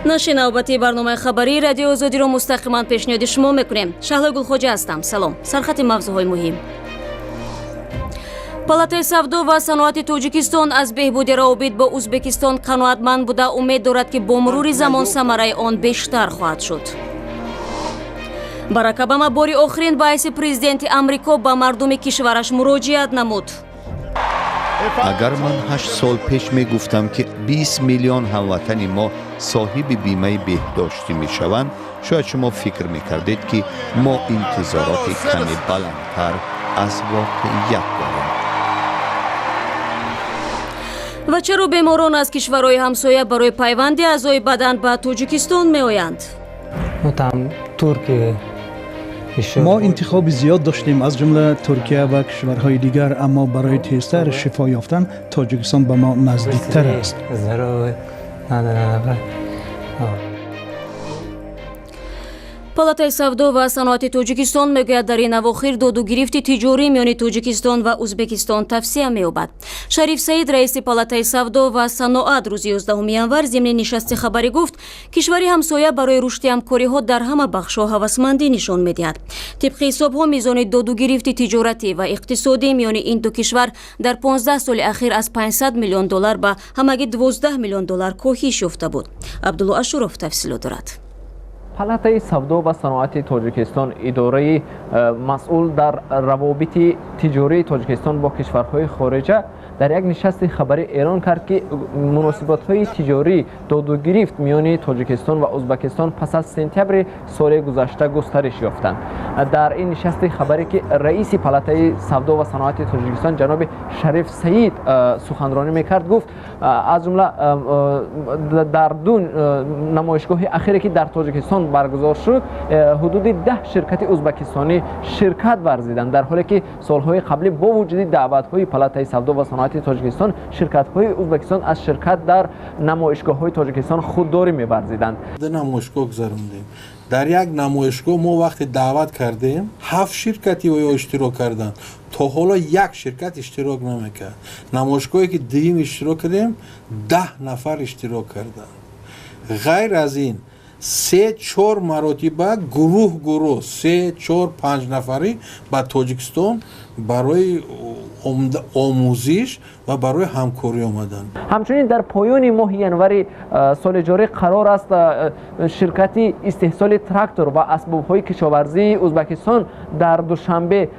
Нашри навбатии барномаи хабарии Радиои Озодиро мустақиман пешниҳоди шумо мекунем. Шаҳлои Гулхоҷа ҳастам. Салом. Сархати мавзӯъҳои муҳим. Палатаи савдо ва саноати Тоҷикистон аз беҳбуди равобит бо Ӯзбекистон қаноатманд буда, умед дорад, ки бо мурури замон самараи он бештар хоҳад шуд. Барак Обама бори охирин ба ҳайси президенти Амрико ба мардуми кишвараш муроҷиат намуд. Агар ман 8 сол пеш мегуфтам, ки 20 миллион ҳамватани мо соҳиби бимаи беҳдоштӣ мешаванд, шояд шумо фикр мекардед, ки мо интизороти каме баландтар аз воқеият дорем. Ва чаро беморон аз кишварҳои ҳамсоя барои пайванди аъзои бадан ба Тоҷикистон меоянд? Ну, там турки ещё. Мо интихоби зиёд доштем, аз ҷумла Туркия ва кишварҳои дигар, аммо барои тезтар шифо ёфтан Тоҷикистон ба мо наздиктар аст. Здоровы. Надо брать. Вот. Палатаи савдо ва саноати Тоҷикистон мегӯяд, дар ин авохир доду гирифти тиҷорӣ миёни Тоҷикистон ва Ӯзбекистон тавсеа меёбад. Шариф Саид, раиси Палатаи савдо ва саноат, рӯзи 11 январ зимни нишасти хабарӣ гуфт, кишвари ҳамсоя барои рушди ҳамкориҳо дар ҳама бахшҳо ҳавасмандӣ нишон медиҳад. Тибқи ҳисобҳо, мизони додугирифти тиҷоратӣ ва иқтисодӣ миёни ин ду кишвар дар 15 соли ахир аз 500 миллион доллар ба ҳамагӣ 12 миллион доллар коҳиш ёфта буд. Абдулло Ашуров тафсилот дорад. Палатаи савдо ва саноати Тоҷикистон, идораи масъул дар равобити тиҷории Тоҷикистон бо кишварҳои хориҷа, дар як нишасти хабарӣ эълон кард, ки муносибатҳои тиҷорӣ, додугирифт миёни Тоҷикистон ва Ӯзбекистон пас аз сентябри соли гузашта густариш ёфтанд. Дар ин нишасти хабарӣ, ки раиси Палатаи савдо ва саноати Тоҷикистон ҷаноби Шариф Саид суханронӣ мекард, гуфт, аз ҷумла дар ду намоишгоҳи ахире, ки дар Тоҷикистон баргузор шуд, ҳудуди 10 ширкати ӯзбекистонӣ ширкат варзиданд, дар ҳоле ки солҳои қаблӣ бо вуҷуди даъватҳои Палатаи савдо ва саноати Тоҷикистон ширкатҳои Ӯзбекистон аз ширкат дар намоишгоҳҳои Тоҷикистон худдорӣ меварзиданд. Ду намоишгоҳ гузарондем. Дар як намоишгоҳ мо вақте даъват кардем, ҳафт ширкати оё иштирок карданд. То ҳоло як ширкат иштирок намекард. Намоишгоҳе ки дуюм иштирок кардем, 10 нафар иштирок карданд. Ғайр аз ин, се чор маротиба гурӯҳ гурӯҳ, се, чор, панҷ нафарӣ ба Тоҷикистон барои омӯзиш ва барои ҳамкорӣ омаданд. Ҳамчунин дар поёни моҳи январи соли ҷорӣ қарор аст ширкати истеҳсоли трактор ва асбобҳои кишоварзии Ӯзбекистон дар Душанбе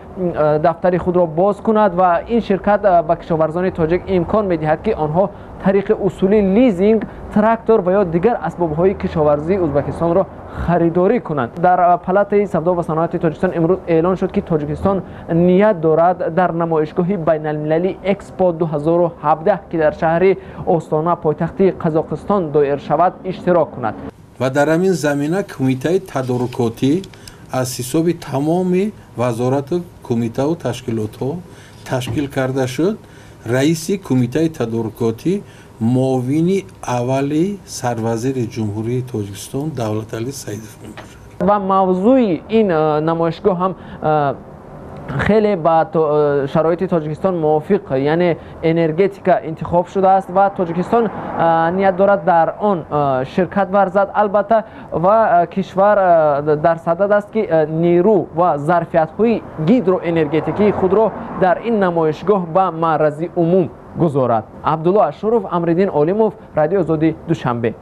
дафтари худро боз кунад ва ин ширкат ба кишоварзони тоҷик имкон медиҳад, ки онҳо тариқи усули лизинг трактор ва ё дигар асбобҳои кишоварзии Ӯзбекистонро харидорӣ кунанд. Дар Палатаи савдо ва саноати Тоҷикистон имрӯз эълон шуд, ки Тоҷикистон ният дорад дар намоишгоҳи байналмилалии Экспо 2017, ки дар шаҳри Остона, пойтахти Қазоқистон, доир шавад, иштирок кунад. Ва дар ҳамин замина кумитаи тадорукотӣ аз ҳисоби тамоми вазорату кумитаву ташкилотҳо ташкил карда шуд. Раиси кумитаи тадорукотӣ муовини аввали сарвазири Ҷумҳурии Тоҷикистон Давлаталӣ Саидов мебошад. Ва мавзӯи ин намоишгоҳ ҳам хеле ба шароити Тоҷикистон мувофиқ, яъне энергетика интихоб шудааст ва Тоҷикистон ният дорад дар он ширкат варзад, албатта, ва кишвар дар садад аст, ки нерӯ ва зарфиятҳои гидроэнергетикии худро дар ин намоишгоҳ ба маърази умум гузорад. Абдулло Ашуров, Амриддин Олимов, Радиои Озодӣ, Душанбе.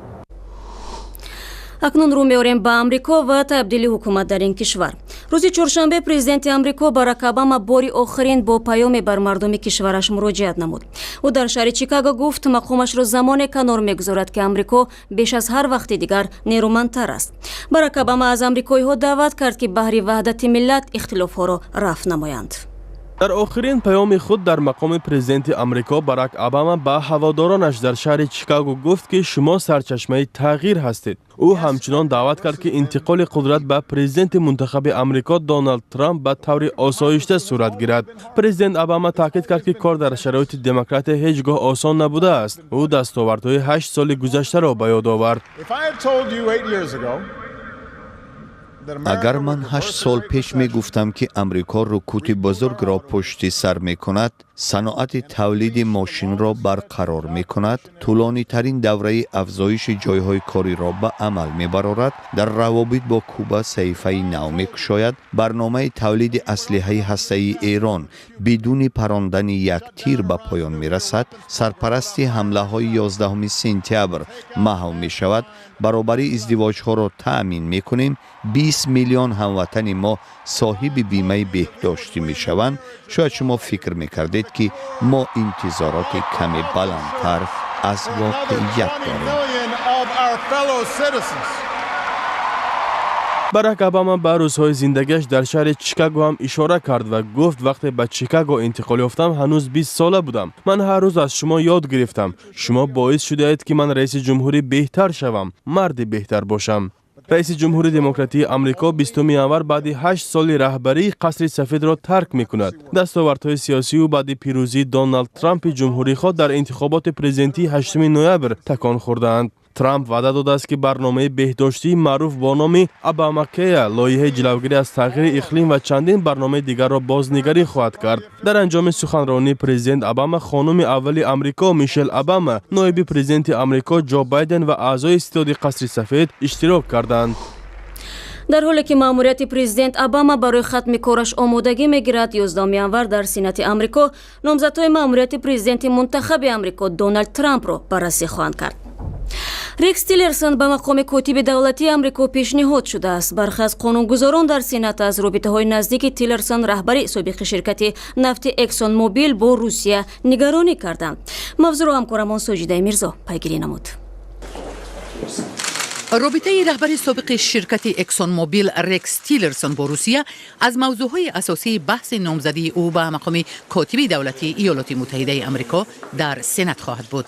Акнун рӯ меорем ба Амрико ва табдили ҳукумат дар ин кишвар. Рӯзи чоршанбе президенти Амрико Барак Обама бори охирин бо паёме бар мардуми кишвараш муроҷиат намуд. Ӯ дар шаҳри Чикаго гуфт, мақомашро замоне канор мегузорад, ки Амрико беш аз ҳар вақти дигар нерӯмандтар аст. Барак Обама аз амрикоиҳо даъват кард, ки баҳри ваҳдати миллат ихтилофҳоро рафъ намоянд. Дар охирин паёми худ дар мақоми президенти Амрико Барак Обама ба ҳаводоронаш дар шаҳри Чикаго гуфт, ки шумо сарчашмаи тағйир ҳастед. Ӯ ҳамчунон даъват кард, ки интиқоли қудрат ба президенти мунтахаби Амрико Доналд Трамп ба таври осоишта сурат гирад. Президент Обама таъкид кард, ки кор дар шароити демократия ҳеҷ гоҳ осон набудааст. Ӯ дастовардҳои 8 соли гузаштаро ба ёд овард. Агар ман 8 сол пеш мегуфтам, ки Амрико рукути бузургро пушти сар мекунад. Саноати тавлиди мошинро барқарор мекунад, тӯлонитарин давраи афзоиши ҷойҳои кориро ба амал мебарорад, дар равобит бо Куба саҳифаи нав мекушояд, барномаи тавлиди аслиҳаи ҳастаии Эрон бидуни парондани як тир ба поён мерасад, сарпарасти ҳамлаҳои 11 сентябр маҳв мешавад, баробарии издивоҷҳоро таъмин мекунем, 20 миллион ҳамватани мо соҳиби бимаи беҳдоштӣ мешаванд. Шояд шумо фикр мекардед, ки мо интизороти каме баландтар аз воқеият дорем. Барак Обама ба рӯзҳои зиндагиаш дар шаҳри Чикаго ҳам ишора кард ва гуфт: «Вақте ба Чикаго интиқол ёфтам, ҳанӯз 20 сола будам. Ман ҳар рӯз аз шумо ёд гирифтам. Шумо боис шудаед, ки ман раиси ҷумҳури беҳтар шавам, марди беҳтар бошам». Раиси ҷумҳури демократии Амрико 20 январ баъди 8 соли раҳбарии Қасри Сафедро тарк мекунад. Дастовардҳои сиёсии ӯ баъди пирӯзии Доналд Трампи ҷумҳурихоҳ дар интихоботи президентии 8 ноябр такон хӯрдаанд. Трамп ваъда додааст, ки барномаи беҳдоштии маъруф бо номи Обамакея, лоиҳаи ҷилавгирӣ аз тағйири иқлим ва чандин барномаи дигарро бознигарӣ хоҳад кард. Дар анҷоми суханронии президент Обама хонуми аввали Амрико Мишел Обама, ноиби президенти Амрико Ҷо Байден ва аъзои ситоди Қасри Сафед иштирок карданд. Дар ҳоле ки маъмурияти президент Обама барои хатми кораш омодагӣ мегирад, 11 январ дар Сенати Амрико номзадҳои маъмурияти президенти мунтахаби Амрико Доналд Трампро баррасӣ хоҳанд кард. Рекс Тиллерсон ба мақоми котиби давлатии Амрико пешниҳод шудааст. Бархе аз қонунгузорон дар Сенат аз робитаҳои наздики Тиллерсон, раҳбари собиқи ширкати нафти Эксон Мобил, бо Русия нигаронӣ карданд. Мавзӯъро ҳамкорамон Соҷидаи Мирзо пайгирӣ намуд. Робитаи раҳбари собиқи ширкати Эксон Мобил Рекс Тиллерсон бо Русия аз мавзӯъҳои асосии баҳси номзадии ӯ ба мақоми котиби давлатии Иёлоти Муттаҳидаи Амрико дар Сенат хоҳад буд.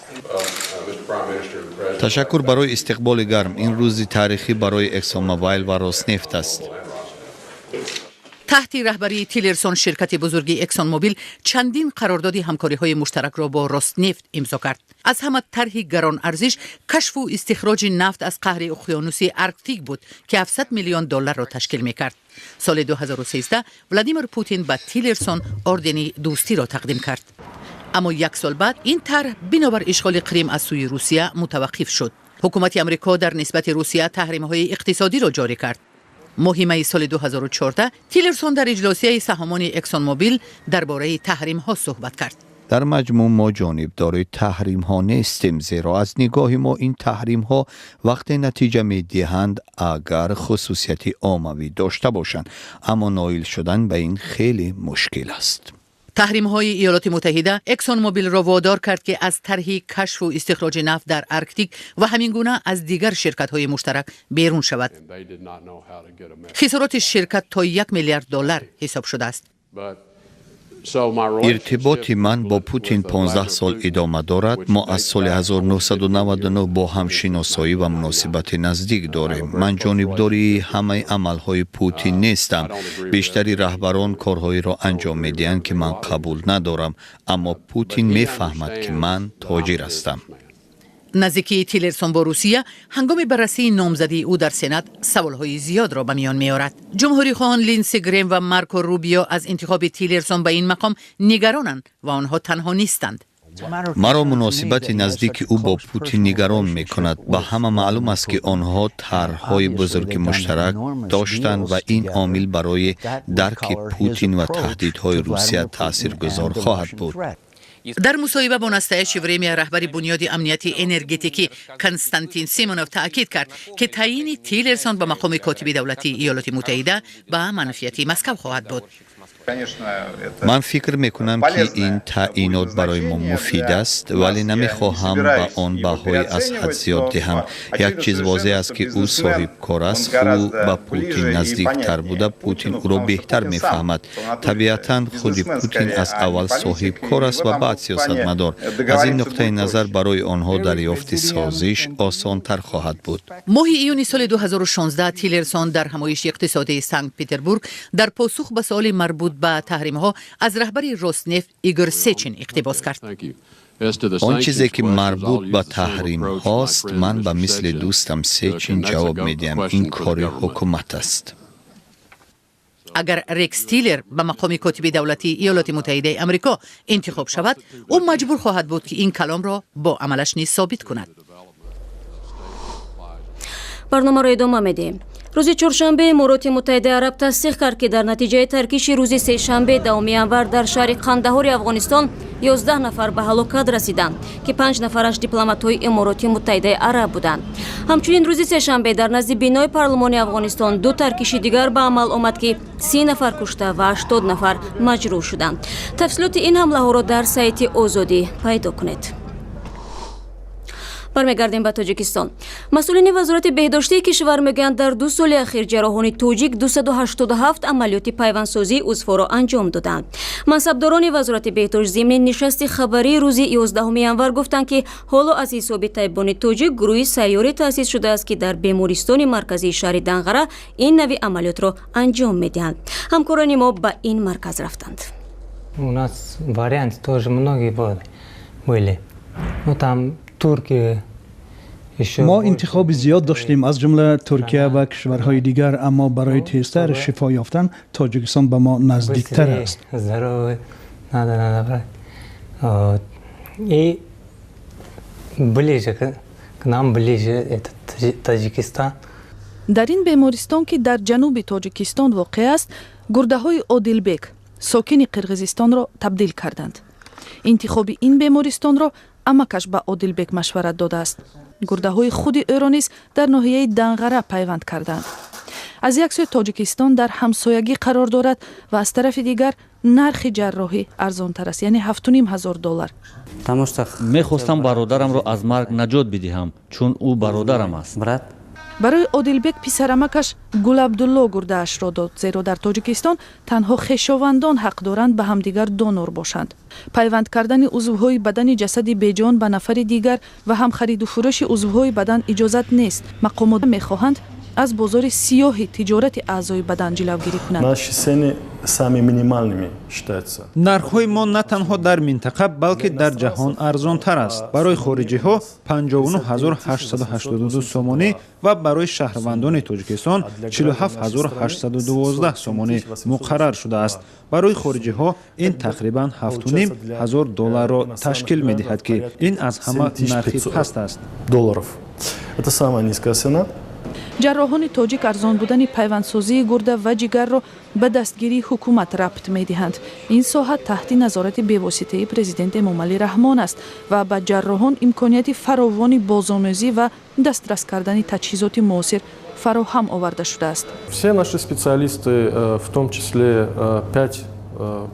Ташаккур барои истиқболи гарм. Ин рӯзи таърихӣ барои Эксонмобайл ва Роснефт аст. Таҳти раҳбарии Тиллерсон ширкати бузурги Эксон Мобил чандин қарордоди ҳамкориҳои муштаракро бо Роснефт имзо кард. Аз ҳама тарҳи гаронарзиш кашфу истихроҷи нафт аз қаъри уқёнуси Арктик буд, ки 700 миллион долларро ташкил мекард. Соли 2013 Владимир Путин ба Тиллерсон ордени дӯстиро тақдим кард, аммо як сол баъд ин тарҳ бинобар ишғоли Қрим аз сӯи Русия мутаваққиф шуд. Ҳукумати Амрико дар нисбати Русия таҳримҳои иқтисодиро ҷорӣ кард. Моҳи майи соли 2014 Тиллерсон дар иҷлосияи саҳомони Эксон Мобил дар бораи таҳримҳо суҳбат кард. Дар маҷмӯъ мо ҷонибдори таҳримҳо нестем, зеро аз нигоҳи мо ин таҳримҳо вақте натиҷа медиҳанд, агар хусусияти оммавӣ дошта бошанд, аммо ноил шудан ба ин хеле мушкил аст. Таҳримҳои Иёлоти Муттаҳида Эксон Мобилро водор кард, ки аз тарҳи кашфу истихроҷи нафт дар Арктик ва ҳамин гуна аз дигар ширкатҳои муштарак берун шавад. Хисороти ширкат то 1 миллиард доллар ҳисоб шудааст. Иртиботи ман бо Путин 15 сол идома дорад. Мо аз соли 1999 бо ҳам шиносоӣ ва муносибати наздик дорем. Ман ҷонибдори ҳамаи амалҳои Путин нестам. Бештари раҳбарон корҳоеро анҷом медиҳанд, ки ман қабул надорам, аммо Путин мефаҳмад, ки ман тоҷир ҳастам. Наздикии Тиллерсон бо Русия ҳангоми баррасии номзадии ӯ дар Сенат саволҳои зиёдро ба миён меорад. Ҷумҳурихоҳон Линдси Грем ва Марко Рубио аз интихоби Тиллерсон ба ин мақом нигаронанд ва онҳо танҳо нестанд. Маро муносибати наздики ӯ бо Путин нигарон мекунад. Ба ҳама маълум аст, ки онҳо тарҳҳои бузурги муштарак доштанд ва ин омил барои дарки Путин ва таҳдидҳои Русия таъсиргузор хоҳад буд. Дар мусоҳиба бо «Настоящее время» раҳбари Бунёди амнияти энергетикӣ Константин Симонов таъкид кард, ки таъйини Тиллерсон ба мақоми котиби давлатии Иёлоти Муттаҳида ба манфиати Москав хоҳад буд. Ман фикр мекунам, ки ин таъйинот барои мо муфид аст, вале намехоҳам ба он баҳои аз ҳад зиёд диҳам. Як чиз возеҳ аст, ки ӯ соҳибкор аст. Ӯ ба Путин наздиктар буда, Путин ӯро беҳтар мефаҳмад. Табиатан, худи Путин аз аввал соҳибкор аст ва баъд сиёсатмадор. Аз ин нуқтаи назар барои онҳо дарёфти созиш осонтар хоҳад буд. Моҳи июни соли 2016 Тиллерсон дар ҳамоиши иқтисодии Санкт Петербург дар посух ба суоли марбут ба таҳримҳо аз раҳбари Роснефт Игор Сечин иқтибос кард. Он чизе, ки марбут ба таҳримҳост, ман ба мисли дӯстам Сечин ҷавоб медиҳам: ин кори ҳукумат аст. Агар Рекс Тиллер ба мақоми котиби давлатии Иёлоти Муттаҳидаи Амрико интихоб шавад, ӯ маҷбур хоҳад буд, ки ин каломро бо амалаш низ собит кунад. Барномаро идома медиҳем. Рӯзи чоршанбе Имороти Муттаҳидаи Араб тасдиқ кард, ки дар натиҷаи таркиши рӯзи сешанбе 10 январ дар шаҳри Қандаҳори Афғонистон 11 нафар ба ҳалокат расиданд, ки панҷ нафараш дипломатҳои Имороти Муттаҳидаи Араб буданд. Ҳамчунин рӯзи сешанбе дар назди бинои парлумони Афғонистон ду таркиши дигар ба амал омад, ки 30 нафар кушта ва 80 нафар маҷрӯҳ шуданд. Тафсилоти ин ҳамлаҳоро дар сайти Озодӣ пайдо кунед. Бармегардем ба Тоҷикистон. Масъулини Вазорати беҳдоштии кишвар мегӯянд, дар 2 соли ахир ҷарроҳони тоҷик 287 амалиёти пайвандсозии узвҳоро анҷом доданд. Мансабдорони Вазорати беҳдошт зимни нишасти хабарии рӯзи 11 январ гуфтанд, ки ҳоло аз ҳисоби табибони тоҷик гурӯҳи сайёре таъсис шудааст, ки дар бемористони марказии шаҳри Данғара ин нави амалиётро анҷом медиҳанд. Ҳамкорони мо ба ин марказ рафтанд. У нас варианты тоже многие были. Ну там турки. Мо интихоби зиёд доштем, аз ҷумла Туркия ва кишварҳои дигар, аммо барои тезтар шифо ёфтан Тоҷикистон ба мо наздиктар аст. Здоровый надо брать. И ближе к нам, ближе этот Таджикистан. Дар ин бемористон, ки дар ҷануби Тоҷикистон воқеъ аст, гурдаҳои Одилбек, сокини Қирғизистонро, табдил карданд. Интихоби ин бемористонро амакаш ба Одилбек машварат додааст. Гурдаҳои худи ӯро низ дар ноҳияи Данғара пайванд карданд. Аз як сӯи Тоҷикистон дар ҳамсоягӣ қарор дорад ва аз тарафи дигар нархи ҷарроҳӣ арзонтар аст, яъне 7500 доллар. Мехостам бародарамро аз марг наҷот бидиҳам, чун ӯ бародарам аст. Барои Одилбек писарамакаш Гулабдулло гурдаашро дод, зеро дар Тоҷикистон танҳо хешовандон ҳақ доранд ба ҳамдигар донор бошанд. Пайванд кардани узвҳои бадани ҷасади беҷон ба нафари дигар ва ҳам хариду фурӯши узвҳои бадан иҷозат нест. Мақомот мехоҳанд аз бозори сиёҳи тиҷорати аъзои бадан ҷилавгирӣ кунанд. Наши цены самые минимальными считаются. Нархҳои мо на танҳо дар минтақа, балки дар ҷаҳон арзонтар аст. Барои хориҷиҳо 59882 сомонӣ ва барои шаҳрвандони Тоҷикистон 47812 сомонӣ муқаррар шудааст. Барои хориҷиҳо ин тақрибан 7500 долларро ташкил медиҳад, ки ин аз ҳама нархи паст аст. Долларов. Это самая низкая цена. Ҷарроҳони тоҷик арзон будани пайвандсозии гурда ва ҷигарро ба дастгирии ҳукумат рабт медиҳанд. Ин соҳа таҳти назорати бевоситаи президент Эмомалӣ Раҳмон аст ва ба ҷарроҳон имконияти фаровони бозомӯзӣ ва дастрас кардани таҷҳизоти муосир фароҳам оварда шудааст. Все наши специалисты, в том числе пять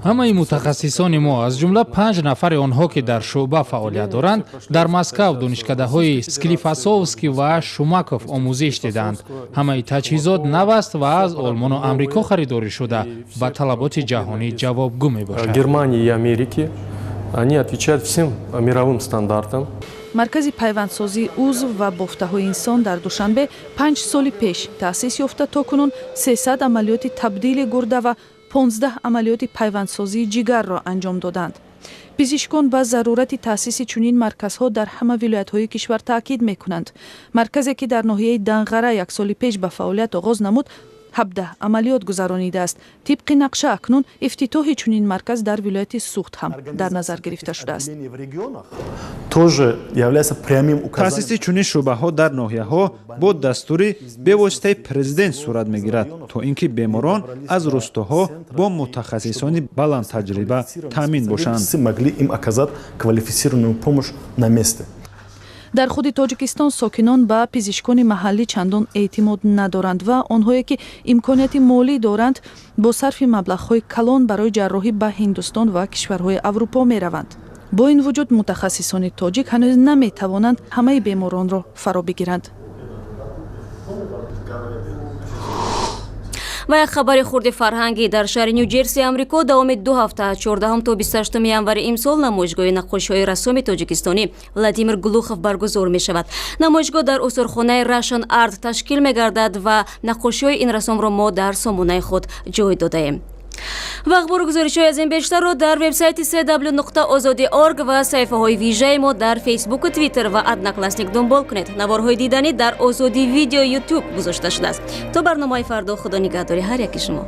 Ҳамаи мутахассисони мо, аз ҷумла панҷ нафари онҳо, ки дар шӯъба фаъолият доранд, дар Москав, донишкадаҳои Склифасовский ва Шумаков омӯзиш диданд. Ҳамаи таҷҳизот нав аст ва аз Олмону Амрико харидорӣ шуда, ба талаботи ҷаҳонӣ ҷавобгӯ мебошад. Германии и Америки. Они отвечают всем мировым стандартам. Маркази пайвандсозии узв ва бофтаҳои инсон дар Душанбе 5 соли пеш таъсис ёфта, то кунун 300 амалиёти табдили гурда ва 15 амалиёти пайвандсозии ҷигарро анҷом доданд. Пизишкон ба зарурати таъсиси чунин марказҳо дар ҳама вилоятҳои кишвар таъкид мекунанд. Марказе, ки дар ноҳияи Данғара як соли пеш ба фаъолият оғоз намуд, 17 амалиёт гузаронидааст. Тибқи нақша, акнун ифтитоҳи чунин марказ дар вилояти Суғд ҳам дар назар гирифта шудааст. Таъсиси чунин шӯъбаҳо дар ноҳияҳо бо дастури бевоситаи президент сурат мегирад, то ин ки беморон аз рустоҳо бо мутахассисони баландтаҷриба таъмин бошанд. Могли им оказать квалифицированную помощь на месте. Дар худи Тоҷикистон сокинон ба пизишкони маҳаллӣ чандон эътимод надоранд ва онҳое, ки имконияти молӣ доранд, бо сарфи маблағҳои калон барои ҷарроҳӣ ба Ҳиндустон ва кишварҳои Аврупо мераванд. Бо ин вуҷуд мутахассисони тоҷик ҳанӯз наметавонанд ҳамаи беморонро фаро бигиранд. Ва як хабари хурди фарҳангӣ: дар шаҳри Ню Ҷерси Амрико давоми 2 ҳафта, 14 то 28 январи имсол, намоишгоҳи наққошиҳои рассоми тоҷикистонӣ Владимир Глухов баргузор мешавад. Намоишгоҳ дар осорхонаи Russian Art ташкил мегардад ва наққошиҳои ин рассомро мо дар сомонаи худ ҷой додаем. Ва ахбору гузоришҳои аз ин бештарро дар вебсайти cw.ozodi.org ва саҳифаҳои вижаи мо дар Фейсбуку, Твиттер ва Одноклассник дунбол кунед. Наворҳои диданӣ дар Озодӣ Видео Ютуб гузошта шудааст. То барномаи фардо, Худо нигаҳдори ҳар яки шумо.